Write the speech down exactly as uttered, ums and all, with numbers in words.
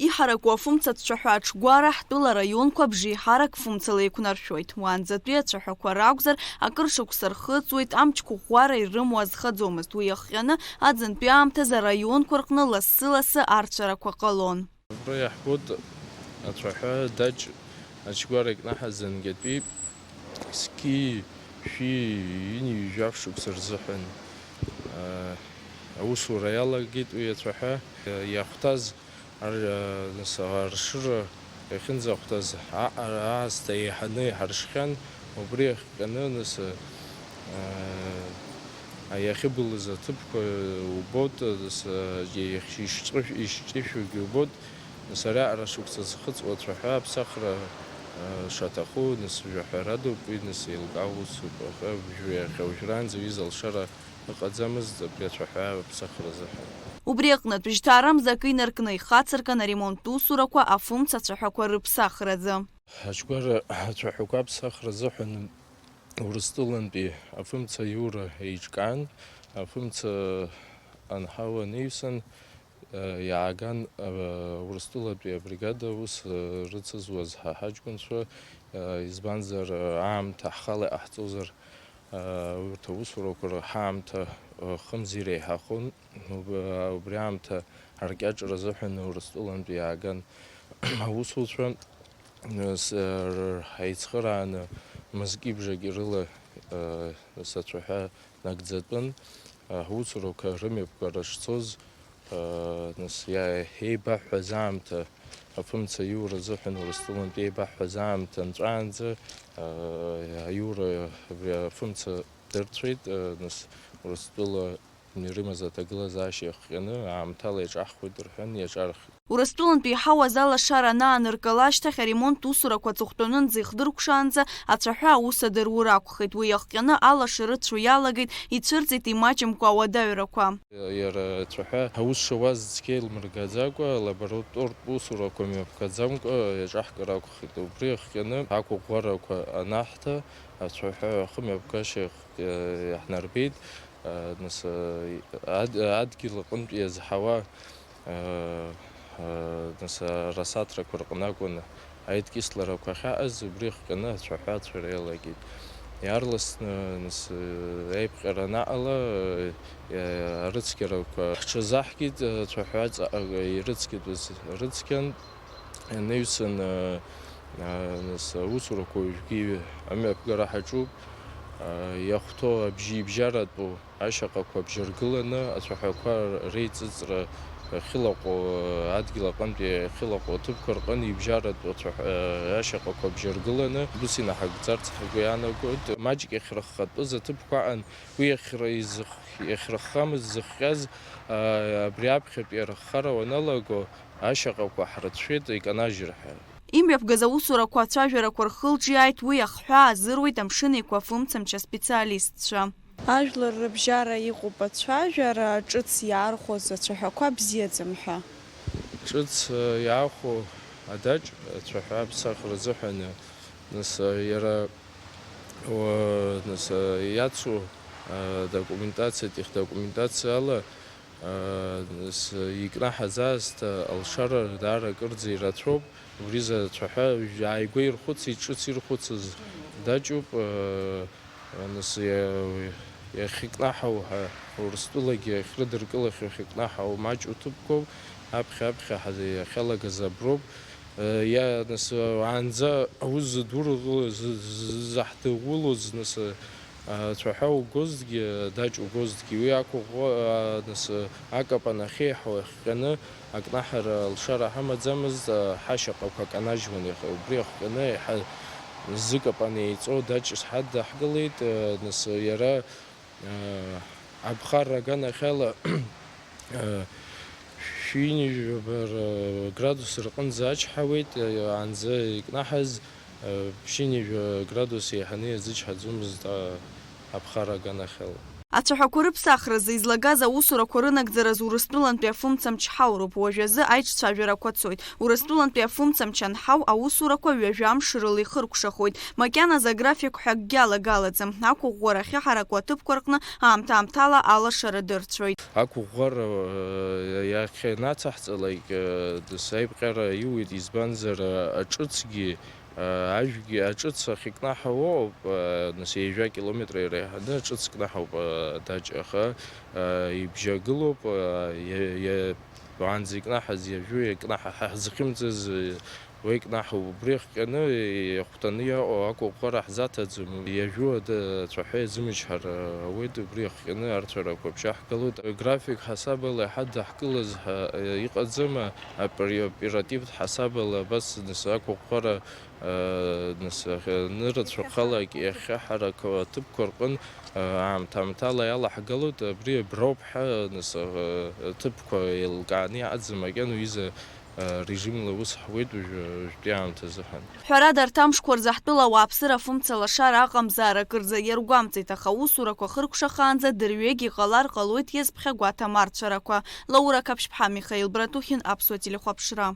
Иҳараку афымца ацәаҳәа аҽгәара ҳтәыла араионқәа абжеиҳарак фымцала еиқәнаршәоит. Уаанӡатәи ацәаҳәақәа ракәзар, акыр шықәса рхыҵуеит, амч қәыӷәӷәара ирымоу азхаӡомызт. Уи иахҟьаны аӡынтәи аамҭазы араионқәа рҟны лассы-лассы арцәарақәа ҟалон. Абра иаҳбоит ацәаҳәа даҷ аҽгәара икнаҳаз зынгьатәи зқьи шәи ҩынҩажәи жәаф шықәса рзыҳәан, аа, аусура иалагеит уи ацәаҳәа. Иахәҭаз ар-, нас, аршыра иахьынӡахәҭаз аҟара аасҭа еиҳаны иҳаршхьан, убри иахҟьаны, нас, аа, иахьыбылыз аҭыԥқәа убоит, нас, иахь-, ишҿышә-, ишҿышәугьы убоит. Нас ари аҟара шықәса зхыҵуа ацәаҳәа аԥсахра, а, шаҭаху, нас жәаҳәарадоуп уи, нас еилкаау усуп, аха уажәы иахьа уажәраанӡа уи залшара ыҟаӡамызт абри ацәаҳәа аԥсахра азыҳәан. Убри аҟнытә, жьҭаарамза акы инаркны, ихацыркын аремонттә усурақәа афымца ацәаҳәақәа рыԥсахразы. Аҽгәара ацәаҳәақәа аԥсахра азыҳәан Урыстәылантәи афымца аиура еиҿкаан, афымца анҳауа анаҩсан, Иааган, Урыстәылатәи абригада аус рыцызуаз ҳа ҳаҷкәынцәа, избанзар, аамҭа ҳхала иҟаҳҵозар, урҭ аусурақәа рҳаамҭа хымз иреиҳахон. Уб-, убри аамҭа аркьаҿра азыҳәан Урыстәылантәи иааган аусуцәа, с-, р-, ҳаицхырааны мызки бжаки рыла, сацәаҳәа нагӡатәын. Аусурақәа рымҩаԥгара шцоз, нас, иа-, еибаҳҳәаз аамҭа, афымца аиура азыҳәан Урыстәылантәи еибаҳҳәаз аамҭа нҵәаанӡа, аиура абри афымца дырцәеит, нас, Урыстәыла ирымаз аҭагылазаашьа иахҟьаны аамҭала иаҿаҳхуеит рҳәан, иаҿархеит. Урыстәылантәи иҳауаз алашара анааныркыла ашьҭахь, аремонт усурақәа аҵыхәтәанынӡа ихдыркәшаанӡа ацәаҳәа аус адыруа ракәхеит. Уи иахҟьаны алашара ыцәо иалагеит, ицәырҵит имаҷымкәа ауадаҩрақәа. Иара ацәаҳәа аус шауаз цқьа еилмыргаӡакәа, алаборатортә усурақәа мҩаԥгаӡамкәа иаҿаҳкыр акәхеит. Убри иахҟьаны ақәыӷәӷәарақәа анаҳҭа, ацәаҳәа ахымҩаԥгашьа иаҳнарбеит. Нас, ад-, адгьыл аҟынтә иазҳауа, нас, арасаҭрақәа рҟны акәын аидкьысларақәа ахьаҟаз, убри иахҟьаны ацәаҳәа ацәара иалагеит. Иаарласны, нас, аиԥҟьара анаҟала, арыцқьарақәа ҳҽазаҳкит, ацәаҳәа аҵаҟа ирыцқьатәыз рыцқьан. Инаҩсан, а, а, нас, аусурақәа уажәгьы амҩаԥгара ҳаҿуп. А, иахәҭоу абжьи-, ибжьаратәу ашьаҟақәа бжьаргыланы, ацәаҳәақәа реиҵыҵра ахьылаҟоу, адгьыл аҟынтәи ахьылаҟоу аҭыԥқәа рҟын ибжьаратәу ацәаҳәа-, ашьаҟақәа бжьаргыланы, ус инаҳагӡарц ҳгәы иаанагоит. Маҷк иахьрыххатәыз аҭыԥқәа аҟан, уи иахьра-, изых-, иахьрыххамыз зыхҟьаз, а, абри аԥхьатәи арыххара уаналаго, ашьаҟақәа ҳрыцәшәеит иканажьыр ҳәа. Имҩаԥгаз аусурақәа ацәажәарақәа рхылҿиааит уи ахҳәаа азыруит Амшын Еиқәа афымцамч аспециалистцәа. Ажәлар рыбжьара иҟоуп ацәажәара, ҿыц иаархәоз ацәаҳәақәа бзиаӡам ҳәа. Ҿыц, э, иаахәо адаҷ ацәаҳәа аԥсахра азыҳәан, нас, э, иара, о, нас, э, иацу, э, документациа, техдокументациала, Нас икнаҳаз аасҭа алшара даара акырӡа ирацәоуп. Убри изы ацәаҳәа ааигәа ирхәыцит, ҿыц ирхәыцыз даҷуп. Нас иа-, иахьыкнаҳау ҳәа, Урыстәылагьы иахьрыдыркылахьоу иахьыкнаҳау маҷу ҭыԥқәоуп. Аԥхьа-аԥхьа ҳа-, иахьалагаз аброуп. Иа-, нас, уаанӡа аус зыдургылоз, зы-, зы-, ззаҳдыгәылоз, нас, ацәаҳәа угозҭгьы, адаҷ угозҭгьы, уи ақәыӷәӷәа, нас, акапан ахьеиҳау иахҟьаны акнаҳара алшара ҳамаӡамызт, ҳашьаҟақәа канажьуан, иаха-, убри иахҟьаны еиҳа зыкапан еиҵоу даҷ ҳаднаҳгылеит, нас, иара Аԥхарра аганахьала, шәи-, ҩынҩажәаба градус рҟынӡа ачҳауеит, анзы икнаҳаз, ԥшьынҩажәа градус еиҳаны иазычҳаӡомызт, аԥхарра аганахьала. Ацәаҳәақәа рыԥсахразы излагаз аусурақәа рынагӡараз Урыстәылантәи афымцамч ҳауроуп. Уажәазы аиҿцәажәарақәа цоит. Урыстәылантәи афымцамч анҳау аусурақәа ҩажәа амш рыла ихыркәшахоит. Макьаназы аграфик ҳәа акгьы алагалаӡам. Ақәыӷәӷәара ахьыҳараку аҭыԥқәа рҟны аамҭа-аамҭала алашара дырцәоит. Ақәыӷәӷәара, э, иахьанаҵаҳҵалак, э, дас аиԥҟьара иуит, избанзар, э, аҿыцгьы, э, ажәгьы, аҿыц ахькнаҳау ыҟоуп, э, нас ҩажәа километр иреиҳаны аҿыц кнаҳауп, э, адаҷ, аха, э, ибжьагылоуп, э, иа-, иа-, уаанӡа икнаҳаз иажәу иакнаҳа, ҳа ҳзыхьымӡаз, э, уа икнаҳауп. Убри ахҟьаны иахәҭаны иаҟоу ақәыӷәӷәара ҳзаҭаӡом. Иажәу ада-, ацәаҳәа иазымычҳар ауеит, убри ахҟьаны арцәарақәа ԥшьаҳгалоит. График ҳасабала иҳадаҳкылаз ҳа-, иҟаӡам, апри-, оперативтә ҳасабала абас нас ақәыӷәӷәара, э, нас, э, нырацәахалак иахьаҳарак аҭыԥқәа рҟын, э, аамҭа-аамҭала иалаҳгалоит, абри аброуп ҳәа, нас, э, аҭыԥқәа еилкааны иҟаӡам, макьана уҩыза, э, режимла аус ҳуеит уажә-, уажәтәи аамҭазы ҳәа. Ҳәарада, арҭ амшқәа рзы ҳтәыла ауааԥсыра афымца лашара аҟамзаара акырӡа иаргәамҵит, аха аусурақәа хыркәшахаанӡа дырҩегь иҟалар ҟалоит иазԥхьагәаҭам арцәарақәа. Лаура Қаԥшьԥҳа, Михаил Братухин, Аԥсуа телехәаԥшра.